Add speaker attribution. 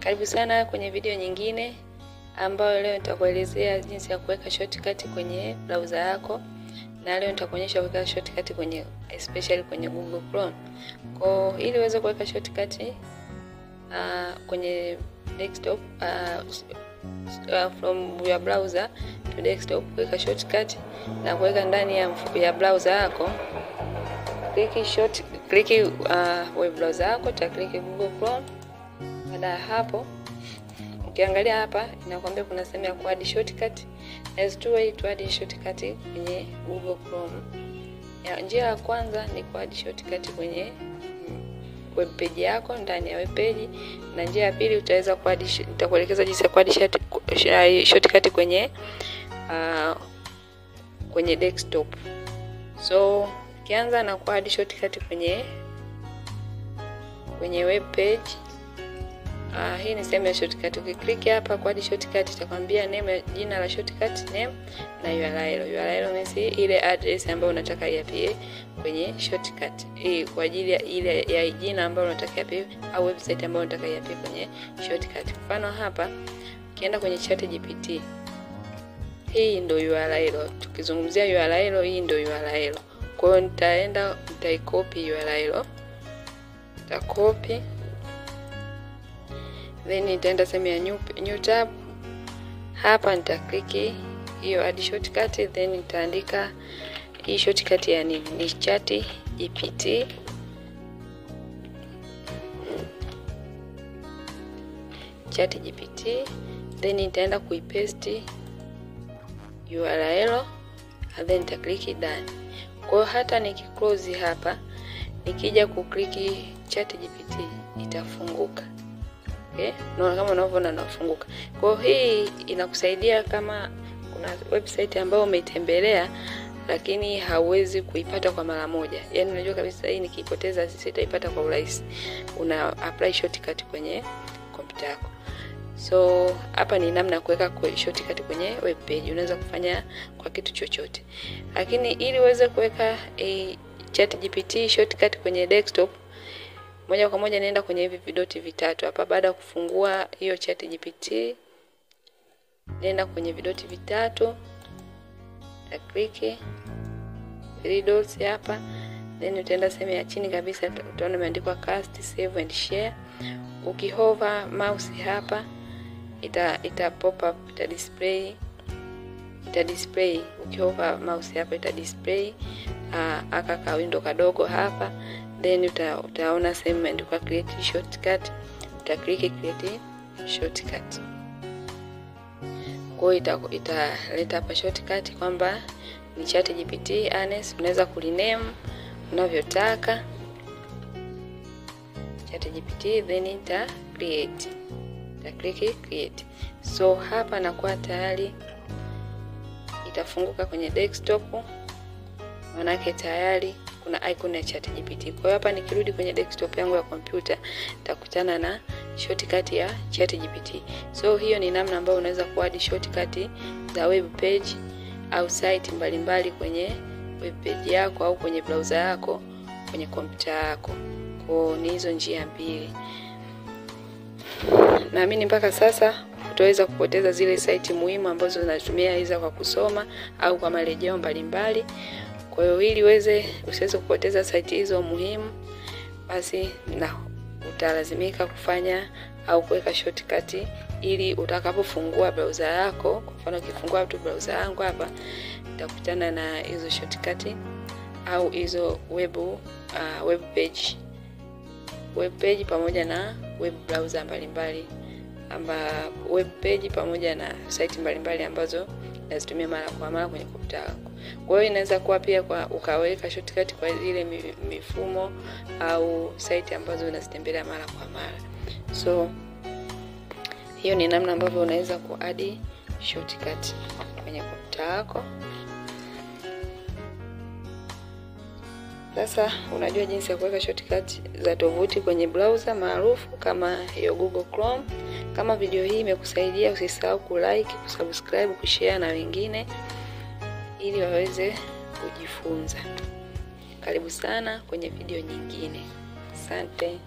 Speaker 1: Karibu sana kwenye video nyingine ambayo leo nitakuelezea jinsi ya kuweka shortcut kwenye browser yako, na leo nitakuonyesha kuweka shortcut kwenye especially kwenye Google Chrome. Kwa ili uweze kuweka shortcut kwenye desktop, from your browser to desktop, kuweka shortcut na kuweka ndani ya browser yako, click web browser yako, click Google Chrome. Baada ya hapo, ukiangalia hapa inakwambia kuna sehemu ya kuadd shortcut. There's two way to add shortcut kwenye Google Chrome. Njia ya kwanza ni kuadd shortcut kwenye web page yako, ndani ya web page, na njia ya pili utaweza kuadd, nitakuelekeza jinsi ya kuadd shortcut kwenye desktop. So ukianza na kuadd shortcut kwenye web page, hii ni sehemu ya shortcut. Ukiklik hapa kuadd shortcut itakwambia name, jina la shortcut name na URL. URL means ile address ambayo unataka iapie kwenye shortcut. Hii kwa ajili ya ile ya jina ambayo unataka iapie au website ambayo unataka iapie kwenye shortcut. Mfano hapa ukienda kwenye ChatGPT, hii ndio URL. Tukizungumzia URL, hii ndio URL. Kwa hiyo nitaenda nitaicopy URL. Nitacopy, then nitaenda sehemu ya new tab. Hapa nitakliki hiyo add shortcut, then nitaandika hii shortcut ya nini? Ni ChatGPT. ChatGPT, then nitaenda kuipaste URL and then nitakliki done. Kwa hiyo hata nikiclose hapa, nikija kukliki ChatGPT itafunguka. Okay, naona kama unavyoona nafunguka. Kwa hii inakusaidia kama kuna website ambayo umeitembelea lakini hauwezi kuipata kwa mara moja. Yaani unajua kabisa hii nikiipoteza sitaipata kwa urahisi. Una apply shortcut kwenye kompyuta yako. So hapa ni namna ya kuweka shortcut kwenye web page. Unaweza kufanya kwa kitu chochote. Lakini ili uweze kuweka ChatGPT shortcut kwenye desktop, moja kwa moja naenda kwenye hivi vidoti vitatu hapa. Baada ya kufungua hiyo ChatGPT, nenda kwenye vidoti vitatu, na click three dots hapa, then utaenda sehemu ya chini kabisa, utaona imeandikwa cast, save and share. Ukihover mouse hapa ita pop up, ita display. Ukihover mouse hapa ita display aka ka window kadogo hapa, then utaona sehemu imeandikwa create shortcut, uta click create shortcut. Kwa hiyo italeta hapa shortcut kwamba ni ChatGPT Anes, unaweza kurename unavyotaka ChatGPT, then ita create, ita click create. So hapa nakuwa tayari itafunguka kwenye desktop, manake tayari kuna icon ya ChatGPT. Kwa hiyo hapa nikirudi kwenye desktop yangu ya kompyuta nitakutana na shortcut ya ChatGPT. So hiyo ni namna ambayo unaweza kuadd shortcut za web page au site mbalimbali kwenye web page yako au kwenye browser yako kwenye kompyuta yako. Kwa ni hizo njia mbili. Naamini mpaka sasa utaweza kupoteza zile site muhimu ambazo unatumia hizo kwa kusoma au kwa marejeo mbalimbali. Kwa hiyo ili usiweze kupoteza site hizo muhimu, basi na utalazimika kufanya au kuweka shortcut ili utakapofungua browser yako. Kwa mfano ukifungua tu browser yangu hapa, nitakutana na hizo shortcut au hizo web page pamoja na web browser mbalimbali, amba web page pamoja na site mbalimbali ambazo nazitumia mara kwa mara kwenye kompyuta yako. Kwa hiyo inaweza kuwa pia kwa ukaweka shortcut kwa zile mifumo au site ambazo unazitembelea mara kwa mara. So hiyo ni namna ambavyo unaweza kuadd shortcut kwenye kompyuta yako. Sasa unajua jinsi ya kuweka shortcut za tovuti kwenye browser maarufu kama hiyo Google Chrome. Kama video hii imekusaidia, usisahau kulike, kusubscribe, kushare na wengine ili waweze kujifunza. Karibu sana kwenye video nyingine. Asante.